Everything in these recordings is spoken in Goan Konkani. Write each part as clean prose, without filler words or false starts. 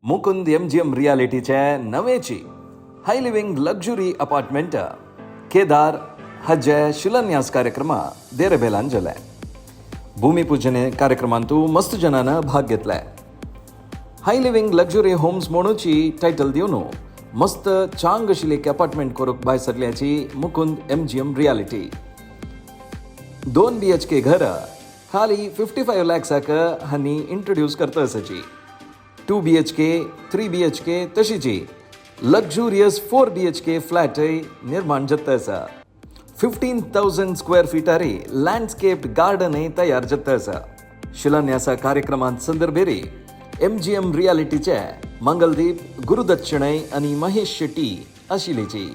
मुकुंद एमजीएम रियालिटीचे नवेची हाय लिव्हिंग लक्झुरी अपार्टमेंट केदार हज्जे शिलान्यास कार्यक्रम देरेबेलान जाले. भूमिपूजन कार्यक्रमांतू मस्त जणांना भाग घेतलाय. हाय लिव्हिंग लक्झुरी होम्स म्हणूची टायटल दिवन मस्त चांग आशिल्ली एक अपार्टमेंट करूंक भायर सरल्याची मुकुंद एमजीएम रियालिटी. 2 बीएचके घर खाली 55 लॅक्साक हांणी इंट्रोड्यूस करता आसाची. 2 बीएचके, 3 बीएचके तशीची लक्झुरियस 4 बीएचके फ्लॅटय निर्माण जाता आसा. 15,000 स्क्वेअर फिटारी लँडस्केप गार्डनय तयार जाता आसा. शिलान्यासा कार्यक्रमांत संदर्भेरी एमजीएम रियालिटीचे मंगलदीप, गुरुदत्त शणै आनी Mahesh Shetty आशिल्लीची.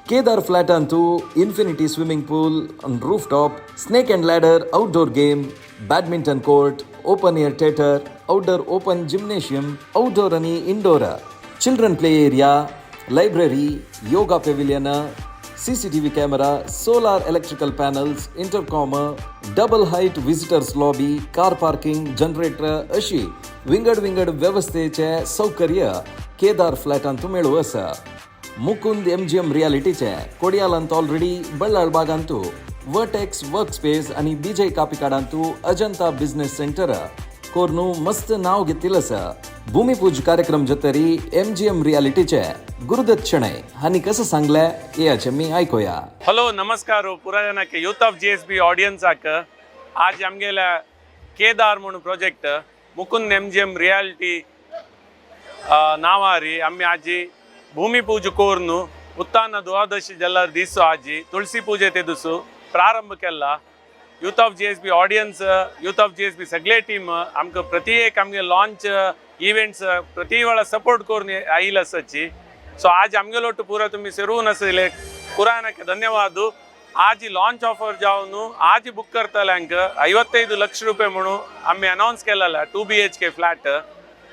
Kedar फ्लॅटांतू infinity swimming pool, rooftop, snake and ladder, outdoor game, badminton court, open air theatre, outdoor open gymnasium, outdoor आनी indoor children play area, library, yoga pavilion, CCTV camera, solar electrical panels, intercom, double height visitors lobby, car parking, generator अशी विंगड विंगड व्यवस्थेचे सौकर्य केदार फ्लॅटांत मेळू आसा. मुकुंद एमजीएम रियालिटीचे कोडियालांत ऑलरेडी बल्लाळ बागांतू वर्टेक्स वर्क स्पेस आनी विजय कापिकाडांतू अजंता बिझनेस सेंटर कोर्नू मस्त नाव घेतिल्लें आसा. भूमिपूज कार्यक्रम जातरी एमजीएम रियालिटीचे गुरुदत्त शणै हांणी कसं सांगलें हेचे मी आयकुया. हॅलो, नमस्कार पुरा ಜನಕ್ಕೆ. ಯೂತ್ ಆಫ್ ಜಿಎಸ್ಬಿ ಆಡಿಯನ್ಸ್ आज आमगेल्या केदार म्हणून प्रोजेक्ट मुकुंद एमजीएम रियालिटी नावारी आम्ही आजी भूमिपूज कोर्नु उत्ताನ ದ್ವಾದಶಿ ಜಲ್ಲರ್ ದಿಸು ಆಜಿ ತುಳಸಿ ಪೂಜೆ ತೆದುಸು ಪ್ರಾರಂಭ केला. Youth of GSB audience, youth of GSB सगळे टीम आमकां प्रति एक आमगे लॉन्च इव्हेंट्स प्रति वेळा सपोर्ट करून आयिल आसाची. सो आज आमगेलो पुरा तुम्ही सेरून आसले कुरानಕ್ಕೆ ಧನ್ಯವಾದ. आज ಲಾಂಚ್ ಆಫರ್ जावन आज ಬುಕ್ करतल्यांक 55 ಲಕ್ಷ ರೂಪಾಯಿ म्हणून आम्ही अनाऊन्स केलेला 2 बीएचके फ्लॅट.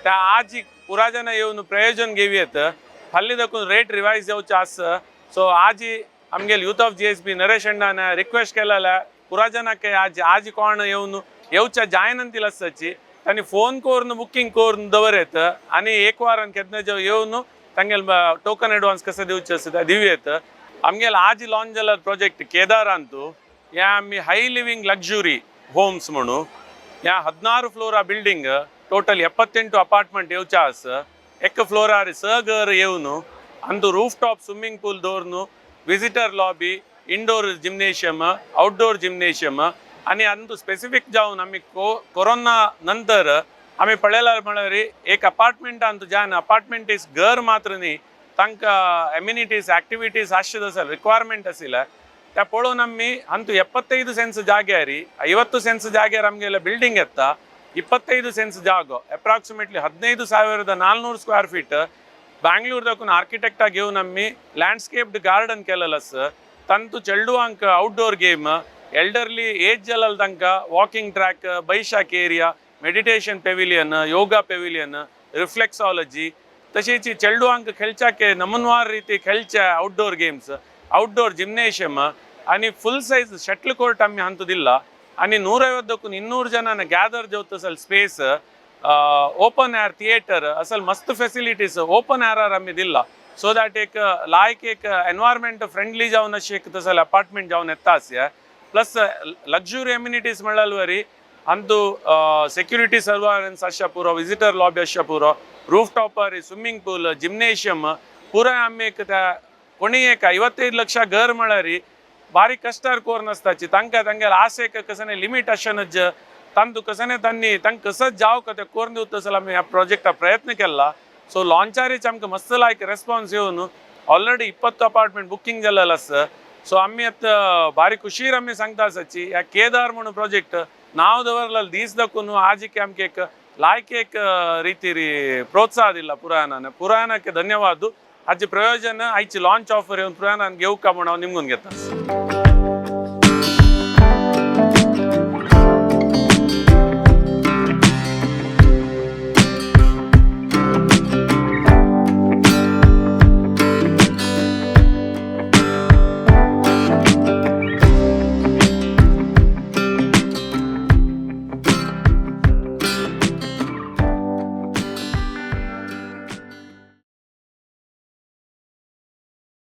त्या आज पुरा जण येवन प्रयोजन घेवयेत. हल्ली दाखून रेट रिवायज जावचे आस. सो आज आमगेले यूथ ऑफ जीएसबी नरेश अण्णान रिक्वेस्ट केलेला पुरा जणाक आज आज कोण येवन येवच्या जायनंतील आसाची तांणी फोन करून बुकिंग करून दवरेत आनी एक वारान केन्ना जेव येवन तांगेले टोकन एडवान्स कसं दिवचे आसा ते दिवयेत. आमगेले आज लॉन्च जाला प्रोजेक्ट केदारांतू या आमी हाय लिव्हिंग लक्झुरी होम्स म्हणू. या 16 ಫ್ಲೋರ ಬಿಲ್ಡಿಂಗ್, ಟೋಟಲ್ 78 ಅಪಾರ್ಟ್ಮೆಂಟ್ येवचे आस. एक फ्लोरार स घर येवन ಅಂದು ರೂಫ್ ಟಾಪ್ ಸ್ವಿಮ್ಮಿಂಗ್ ಪೂಲ್ ದೋರ್ನು, visitor lobby, indoor gymnasium, outdoor gymnasium आणि अंतू स्पेसिफीक जावन आमी कोरोना नंतर आमी पळयल्यार म्हळ्यार एक अपार्टमेंटांत जान अपार्टमेंट is घर मात्र न्ही, तांकां एम्युनिटीज ऍक्टिविटीज आसचे आसा, रिक्वायरमेंट आशिल्ले. त्या पळोवन आमी अंतू 75 ಸೆನ್ಸ್ ಜಾಗ್ಯಾರಿ, 50 ಸೆನ್ಸ್ ಜಾಗ್ಯಾರ ಆಮಗೆಲ್ಲ ಬಿಲ್ಡಿಂಗ್ ಎತ್ತ 25 ಸೆನ್ಸ್ ಜಾಗ, ಅಪ್ರಾಕ್ಸಿಮೇಟ್ಲಿ 15,400 ಸ್ಕ್ವೇರ್ ಫೀಟ್. ಬ್ಯಾಂಗ್ಳೂರ್ದಕ್ಕೂ ಆರ್ಕಿಟೆಕ್ಟ್ ಆಗಿ ನಮ್ಮಿ ಲ್ಯಾಂಡ್ಸ್ಕೇಪ್ಡ್ ಗಾರ್ಡನ್ ಕೆಲ್ಲಲಸ್ ತಂತು ಚೆಲ್ಡುವಾಂಕ್ ಔಟ್ಡೋರ್ ಗೇಮ್, ಎಲ್ಡರ್ಲಿ ಏಜ್ ಜಲಲ್ ತನಕ ವಾಕಿಂಗ್ ಟ್ರ್ಯಾಕ್, ಬೈಶಾಕ್ area, meditation pavilion, yoga pavilion, reflexology, तशेंच चेडवांक खेळच्याके नमुनवार ರೀತಿ खेळचे ಔಟ್ಡೋರ್ ಗೇಮ್ಸ್, ಔಟ್ಡೋರ್ ಜಿಮ್ನೇಷಿಯಮ್ आणि ಫುಲ್ ಸೈಜ್ ಶಟ್ಲ್ ಕೋರ್ಟ್ ಆಮ್ಮಿ ಹಂತದಿಲ್ಲ. आणि 150ಕ್ಕೂ 200 ಜನನ ಗ್ಯಾದರ್ ಜೋತ್ ಅಸಲ್ ಸ್ಪೇಸ್, ಓಪನ್ ಏರ್ ಥಿಯೇಟರ್, ಅಸಲ್ ಮಸ್ತ್ ಫೆಸಿಲಿಟೀಸ್ ಓಪನ್ ಏರ್ ಆಮ್ಮಿದಿಲ್ಲ. ಸೊ that एक लायक एक एनवायरमेंट फ्रेंडली जावन अशी एक तसले अपार्टमेंट जावन येता आसया. प्लस लक्झुरी एम्युनिटीज म्हणल्यार वरी अंतू ಸೆಕ್ಯೂರಿಟಿ ಸರ್ವರೆನ್ಸ್ आशा पुरो, विजिटर लॉबी आशा पुरो, रूफ टॉपर स्विम्मिंग पूल, जिम्नेशियम पुराय आमी एक त्या कोणी एक 55 ಲಕ್ಷ घर म्हळ्यार बारीक कष्टार कोर नासताची. तांकां तांगेले आशेक कसने लिमिट आशनज तांतू कसने तांणी तांकां कसत जाव का ते कोरून दिवता जाल्यार आमी ह्या प्रोजेक्टा प्रयत्न केला. ಸೊ ಲಾಂಚಾरीच आमकां मस्त लायक रेस्पॉन्स येवन ऑलरेडी 20 अपार्टमेंट बुकिंग जालेलं आसा. सो आमी आतां भारी खुशीर आमी सांगता आसाची ह्या केदार म्हणून प्रोजेक्ट नाव दवरलें दीस दाखून आजिके आमकां एक लायक एक ರೀತಿ ಪ್ರೋತ್ಸಾಹ ದಿಲ್ಲ ಪುರಾಣನ ಪುರಾಣಕ್ಕೆ ಧನ್ಯವಾದ. ಅಜ್ಜಿ ಪ್ರಯೋಜನ ಆಯ್ಚಿ ಲಾಂಚ್ ಆಫರ್ ಇವನ್ ಪುರಾಣ घेवका म्हणून हांव निमगून घेता.